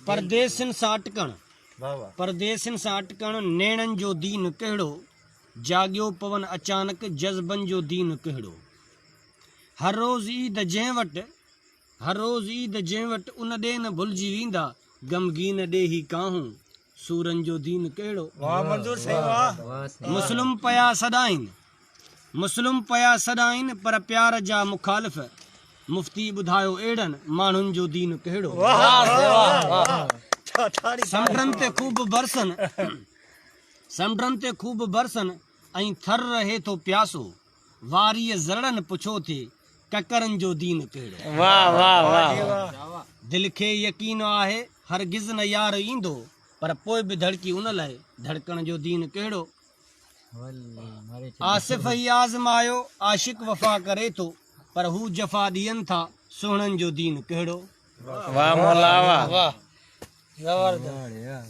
پرديسين سان اٽڪڻ، پرديسين سان اٽڪڻ نيڻن جو دين ڪهڙو، جاڳيو پون اچانڪ جذبن جو دين ڪهڙو. هر روز عيد جنهن وٽ، هر روز عيد جنهن وٽ ان ڏي نه ڀلجي ويندا، غمگين ڏي هي ڪاهون، سورن جو دين ڪهڙو. مسلم پيا سڏائين، مسلم پيا سڏائين پر پيار جا مخالف، مفتي ٻڌايو اهڙن ماڻهن جو دين ڪهڙو. سمنڊن تي خوب برسن، سمنڊن تي خوب برسن ۽ ٿر رهي ٿو پياسو، واريء ذرڙن پڇو ٿي ڪڪرن جو دين ڪهڙو. دل کي يقين آهي هرگز نه يار ايندو، پر پوء به ڌڙڪي ان لئه ڌڙڪڻ جو دين ڪهڙو. آصف هي آزمايو عاشق وفا ڪري ٿو پر هو جفا ڏين ٿا سهڻن جو دين ڪهڙو. واه مولا واه. زبردست.